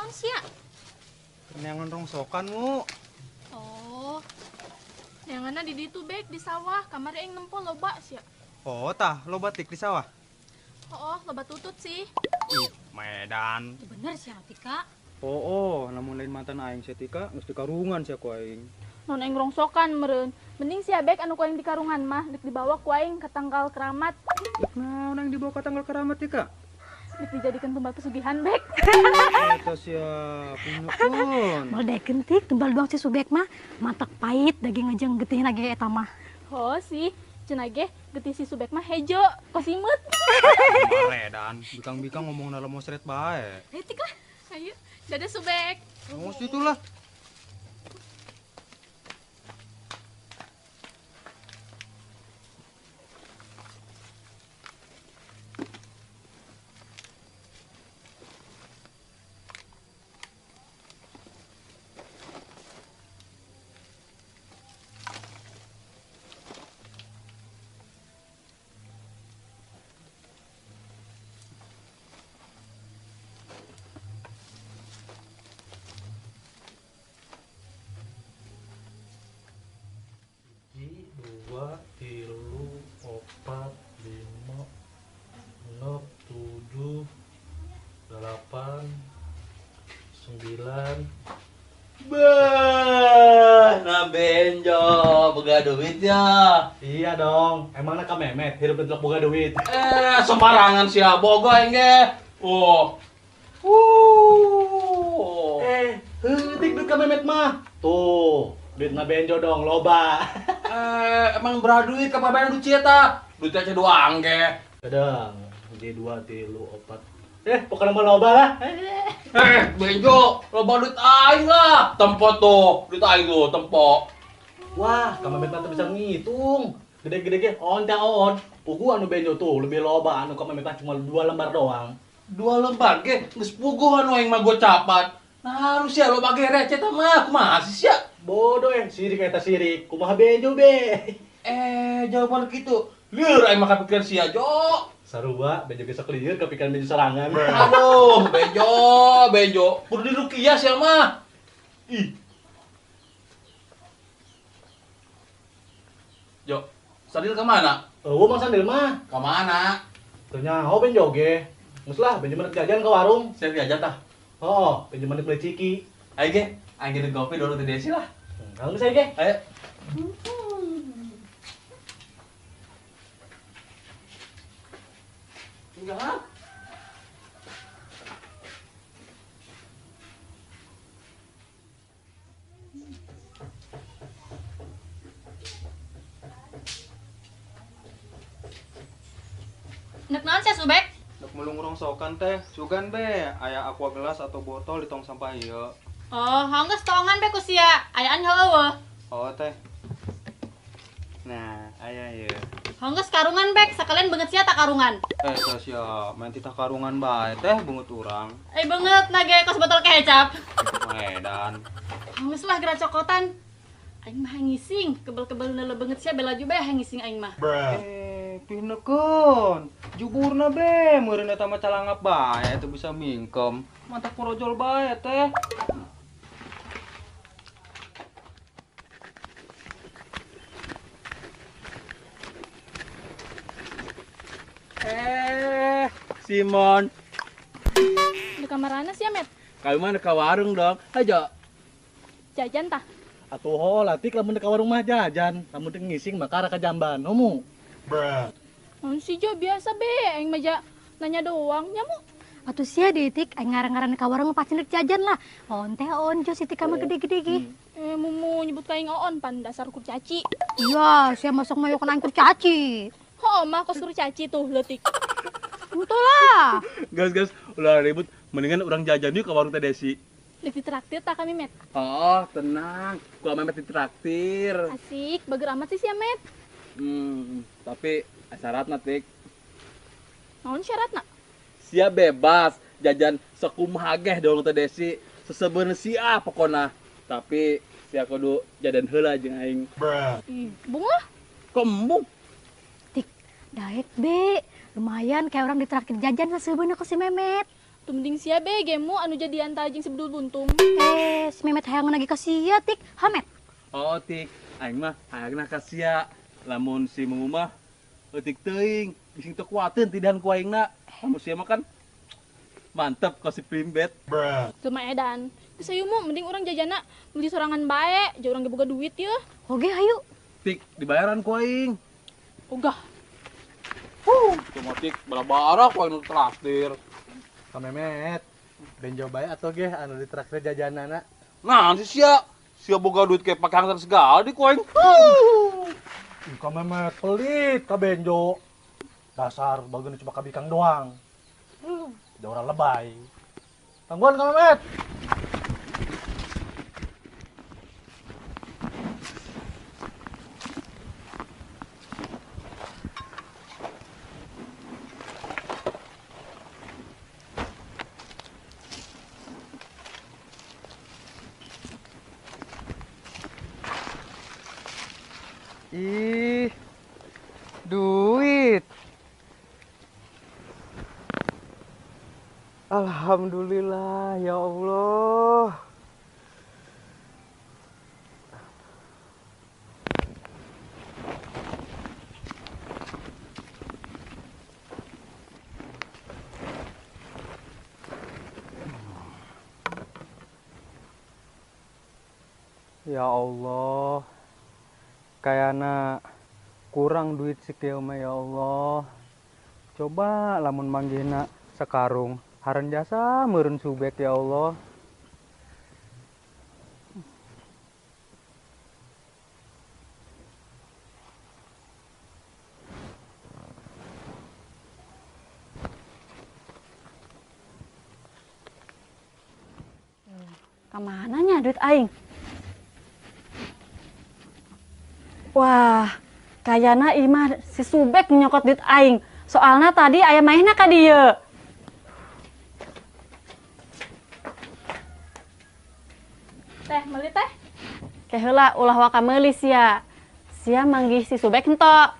Naon sia? Neangan rongsokan, Mu. Oh. Neanganna di ditu Bek di sawah, kamari aing nempo loba sia. Oh, tah loba tik di sawah. Oh, loba tutut sih. Ih, Medan. Itu bener sia Tika. Oh, lamun lain mantan aing sia Tika, geus dikarungan sia ku aing. Non aing rongsokan meureun. Mending sia Bek anu ku aing dikarungan mah deuk dibawa ku aing ka tanggal keramat. Naon aing dibawa ka tanggal keramat Tika? Dek dijadikan tumbal pesugihan Bek. Eta sia punyukun. Moal daekeun tik tumbal doang si Subek mah, matak pahit daging ngejeng getihna ge eta mah. Oh sih, cenah ge getih si Subek mah hejo, kosimeut. Maredan, bikang-bikang ngomong dalam mosret bae. Ayo tik lah. Ayo, dadah Subek. Ngomong situ lah. Dua, tilu, opat, lima, enam, tujuh, delapan, sembilan. Beuh, nah Benjo, boga duit ya? Iya dong, emangnya ka Memet hirup bentrok boga duit? Sembarangan sih boga aing ge. Oh. Heutik duit ka Memet mah. Tuh, duit na Benjo dong, loba. Emang berapa duit ka babayan duit eta? Duit aja doang ge. Kadang, J 2 tilu opat. Pokoknya mah loba lah. Benjo, loba duit aing lah. Tempo tuh, duit aing tuh, tempo. Wah, ka Memet mah teu bisa ngitung. Gede-gede ge on teh on. Puguh anu Benjo tuh lebih loba anu ka Memet mah cuma 2 lembar doang. 2 lembar ge geus puguh anu aing mah gocapan. Nah, lu sia loba ge receh tah mah, kumaha sih sia? Bodoh sirik eta sirik. Kumaha Benjo be? Jawaban kitu. Lieur aing mah kapikiran sia, Jo. Sarua, Benjo ge sok lieur kapikiran Benjo sorangan. Aduh, Benjo, Benjo. Kudu dirukiah sia mah. Ih. Jo, Sandil ke mana? Eueuh Mang Sandil mah. Ke mana? Teu nyaho Benjo ge. Geus lah, Benjo mah jajan ke warung. Sia jajan tah? Oh, Benjo mah beli ciki. Ayo ge, aing ge ngopi dulu teh Desi lah. Kalau saya ge. Ayo. Enggak. Nek naon sia Subek? Nek mulung rongsokan teh, sugan be, aya aqua gelas atau botol di tong sampah ieu. Oh, geus tongan be ku sia, ayaan heueuh. Oh teh. Nah, aya ieu. Geus karungan Bek, sekalian beungeut sia tak karungan. Sia, main titah karungan bae teh beungeut urang. Beungeut na ge kos botol kecap. Medan. Geus lah geura cokotan. Aing mah ngising, kebel-kebel neuleuh beungeut sia bela juga hayang ngising aing mah. Pinekeun. Juburna be, meureun eta mah calangap bae teu bisa mingkem. Mantap porojol bae teh. Simon. Di kamarana sih, Met? Kami mah ka warung dong. Ayo. Jajan tah? Atuh ho, latik lamun ka warung mah jajan, lamun teu ngising mah kara ka jamban, homu. Bruh. Naon sih Jo biasa be, aing mah ja nanya doang nya mu. Atuh sia detik aing ngarang-ngarang ka warung pasti nek jajan lah. On teh on Jo si Tika mah gede-gede ge. Mumu nyebut ka aing oon pan dasar kurcaci. Iya, sia masuk mayokan aing kurcaci. Heuh mah kos kurcaci tuh leutik. Betul lah. Gas, ulah ribut, mendingan orang jajan yuk ke warung Teh Desi. Dek ditraktir tak kami, Met? Oh, tenang. Gua Memet ditraktir. Asik, bager amat sih sia, Met. Tapi syaratna, Tik. Naon syaratna? Sia bebas jajan sekumaha geh di warung Teh Desi, sesebeun sia pokona. Tapi sia kudu jajan heula jeung aing. Ih, embung lah. Kok embung? Tik, daek be. Lumayan kayak orang ditraktir jajan sesebeun ku si Memet. Tuh mending sia be gemu anu jadian tajing sebedul buntung. Si Memet hayang lagi ka sia tik, hamet. Oh tik, aing mah hayangna ka sia. Lamun si Mumu mah eutik teuing, bising teu kuateun tidahan ku aingna. Lamun sia mah kan mantep ka si Pimbet. Teu mah edan. Geus ayu mu mending urang jajana beli sorangan bae, jauh urang ge boga duit yeuh. Oge hayu. Tik dibayaran ku aing. Ogah. Cuma tik bala-bara ku aing nu traktir. Ka Memet, benjo bae atuh ge anu ditraktir jajanana. Nah, si sia, sia boga duit kayak pake hangsan segala di ku aing. Ka Memet pelit ka benjo. Dasar bageuna cuma kabikang doang. Da urang lebay. Tangguhan ka Memet. Ih, duit. Alhamdulillah, ya Allah. Ya Allah. Kayana kurang duit sekieu mah ya Allah. Coba lamun manggihna sekarung haren jasa meureun subek ya Allah. Kamana nya duit aing? Wah, kayana imah si Subek nyokot duit aing. Soalna tadi aya maehna ka dieu. Teh, meuli teh? Ke heula ulah waka meuli sia. Sia manggih si Subek henteu.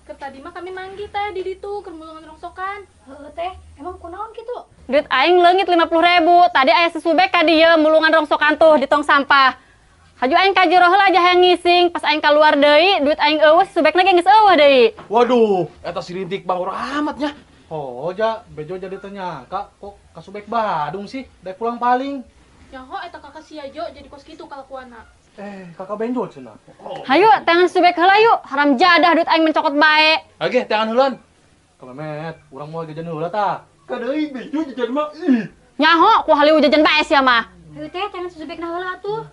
Keur tadi mah kami manggih teh di ditu keur mulungan rongsokan. Heueuh teh, emang kunaon kitu? Duit aing leungit 50.000. Tadi aya si Subek ka dieu mulungan rongsokan tuh di tong sampah. Haju aing ka jero heula aja hayang ngising, pas aing kaluar deui, duit aing eueuh, si Subekna ge geus eueuh deui. Waduh, eta si Rintik bangor amat nya. Oh, ja, bejo jadi ternyangka kok ka Subek Badung sih, daek pulang paling. Nyaho eta kakak sia Jo jadi kos kitu kalakuanna. Kakak benjo cenah. Oh. Hayu, tangan Subek heula yuk, haram jadah duit aing mencokot bae. Oke, tangan heulan. Ka Memet, urang moal jajan heula tah. Ka deui bejo jajan mah. Ih. Nyaho ku halieu jajan bae sia mah. Hayu teh tangan Subekna heula atuh.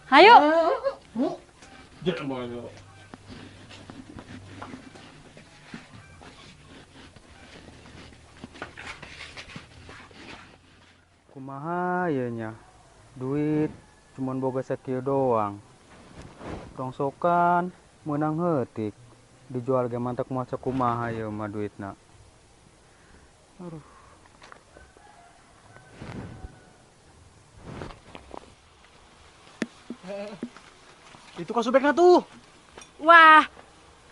Hayu. Jangan bawa. Kumaha ieu nya? Duit cuman boga sakieu doang. Rongsokan meunang heutik. Dijual ge mantak moal sakumaha ieu mah duitna. Aduh. Itu kan Subekna tuh. Wah,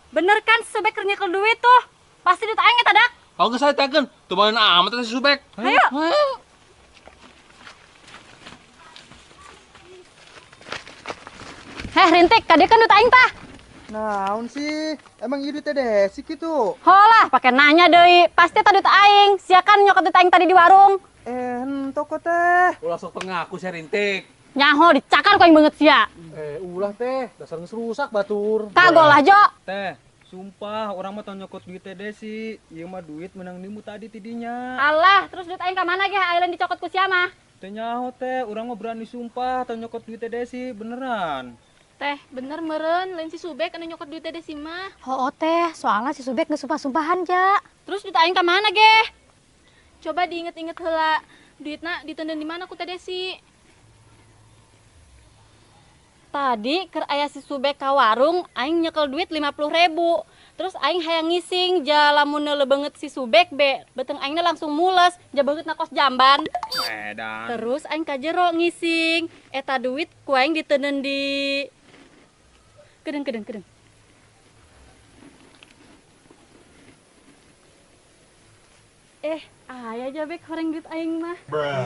bener kan Subek keur nyekel duit tuh. Pasti duit aing eta dak. Kalau geus saya takeun, tumaeun amat eta si Subek. Hayu. Heh, Rintik, kadieu kan duit aing tah. Naon sih? Emang ieu duit teh Desi kitu? Holah, pake nanya deui. Pasti eta duit aing. Sia kan nyokot duit aing tadi di warung. Henteu teh. Ulah sok pengaku sia Rintik. Nyaho dicakar ku aing beungeut sia. Ulah teh, dasar geus rusak batur. Kagol lah Jo. Teh, sumpah urang mah tong nyokot duit teh Desi. Ieu mah duit menang nimu tadi tidinya. Alah, terus duit aing ka mana ge ayeuna dicokot ku sia mah? Teh nyaho teh, urang mah berani sumpah tong nyokot duit teh Desi, beneran. Teh, bener meureun, lain si Subek anu nyokot duit teh Desi mah. Hooh teh, soalna si Subek geus sumpah-sumpahan ja. Terus duit aing ka mana ge? Coba diinget-inget heula, duitna diteundeun di mana ku teh Desi? Tadi keur aya si Subek ka warung, aing nyekel duit 50.000. Terus aing hayang ngising, ja lamun lebeungeut si Subek be, beuteung aingna langsung mules, ja beungeutna kos jamban. Edan. Terus aing ka jero ngising, eta duit ku aing diteundeun di kedeng. Aya aja Bek horeng duit aing mah.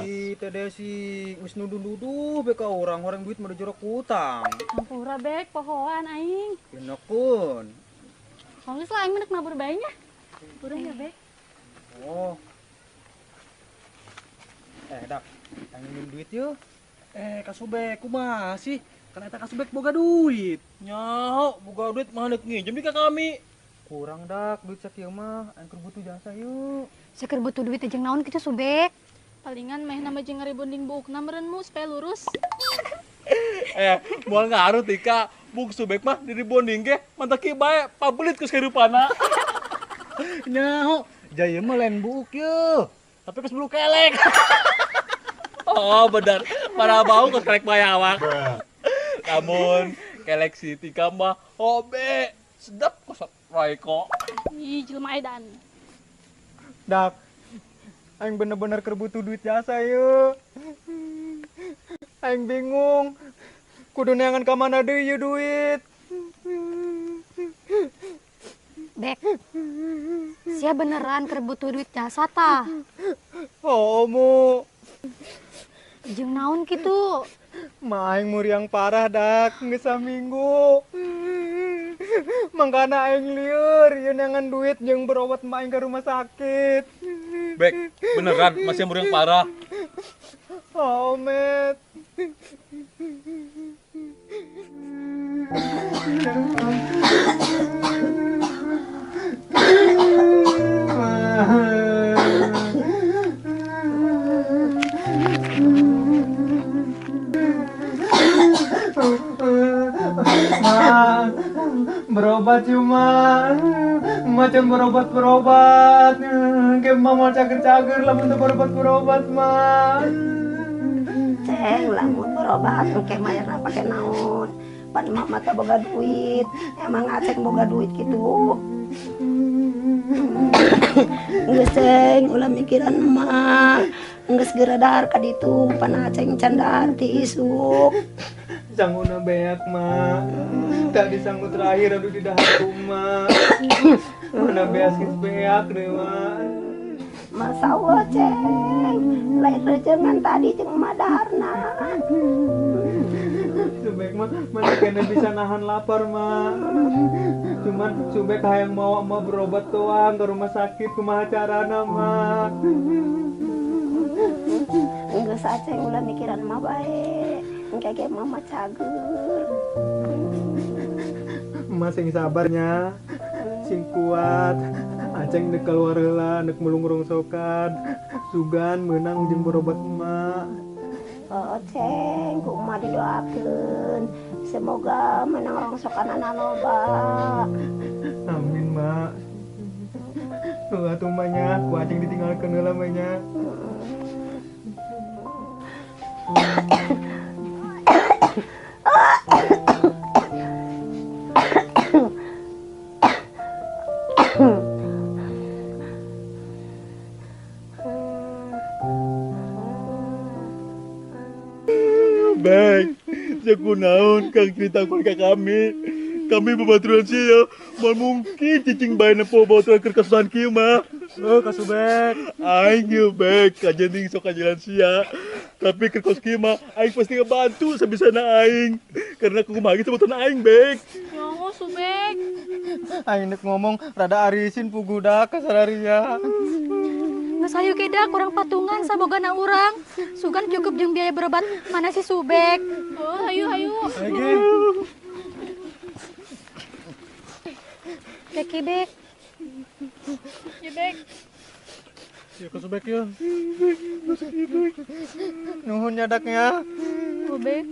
Ih, Teh Desi, geus nuduh-nuduh bek ka urang horeng duit mah jorok utang. Hampura Bek, pohoan aing. Genekun. Geus lah aing mah nek nabur bae nya. Urang ya Bek. Oh. Dak, aing minjem duit yeuh. Kasubek kumaha sih? Kan eta kasubek boga duit. Nyaho, boga duit mah deuk nginjem di ka kami. Kurang dak duit sakieu mah, aing keur butuh jasa yeuh. Saker butuh duit jeung naon kitu Subek? Palingan meh nama jeung ngaribunding buukna meureun mu supaya lurus. Moal ngaruh Tika, buuk Subek mah diribonding ge mantak kieu bae pabelit ku sairupana. Nyaho, jaya mah lain buuk yeuh. Tapi geus bulu kelek. Oh, benar. Para bau geus kelek bae awak. Namun kelek si Tika mah hobe sedap kos Royko. Ih, jelema edan. Dak, aing bener-bener keur butuh duit jasa yeuh. Aing bingung. Kudu neangan ka mana deui ieu duit. Bek. Sia beneran keur butuh duit jasa tah? Oh, mu. Jeung naon kitu? Ma aing muriang parah dak, geus saminggu. Mangkana aing lieur ieu neangan duit jeung berobat ma aing ke rumah sakit. Bek, beneran masih muriang parah. Oh, Met. Ma, berobat cuma macam berobat-berobat. Kayak mama cager-cager lah untuk berobat-berobat, ma. Ceng, lamun berobat engke mayarna pake naon? Pan mama teh boga duit, emang Aceng boga duit gitu. Geus Ceng, ulah mikiran emak. Geus geura dahar ka ditu, pan Aceng can dahar ti isuk. Sanguna beak, ma. Tadi sanggup terakhir aduh di dahar ku, ma. Mana beas geus beak deh, ma. Masa Allah, Ceng. Lain rejengan tadi jeung emak daharna. Subek mah mana kena bisa nahan lapar, ma. Cuman Subek hayang mau emak berobat doang ke rumah sakit kumaha carana, ma. Geus Aceng ulah mikiran emak bae. Engke ge mama cager. Emak sing sabarnya, sing kuat. Aceng dek keluar heula, dek mulung rongsokan. Sugan meunang jeung berobat emak. Oh, Ceng, ku emak didoakeun. Semoga menang rongsokanana loba. Amin, Mak. Tuh atuh mah nya, ku Aceng ditinggalkeun heula mah nya. Bek, kunaon kang cerita ka kami. Kami babaturan sia, moal mungkin cicing bae nempo babaturan keur kasusahan kieu mah. Oh, Kasubek. Aing ieu Bek, kajeun sok kajalan sia. Tapi keur kos kieu mah aing pasti ngebantu sabisana aing. Karena kumaha ge sebetulna aing, Bek. Nyongo Subek. Aing nek ngomong rada arisin puguh dak kasararia. Geus hayu ge da kurang patungan sabogana urang. Sugan cukup jeung biaya berobat mana si Subek. Oh, hayu hayu. Lagi. Beki Bek. Ya Bek. Ya Kasubek ya. Nuhun nyadaknya. Oh, Bek.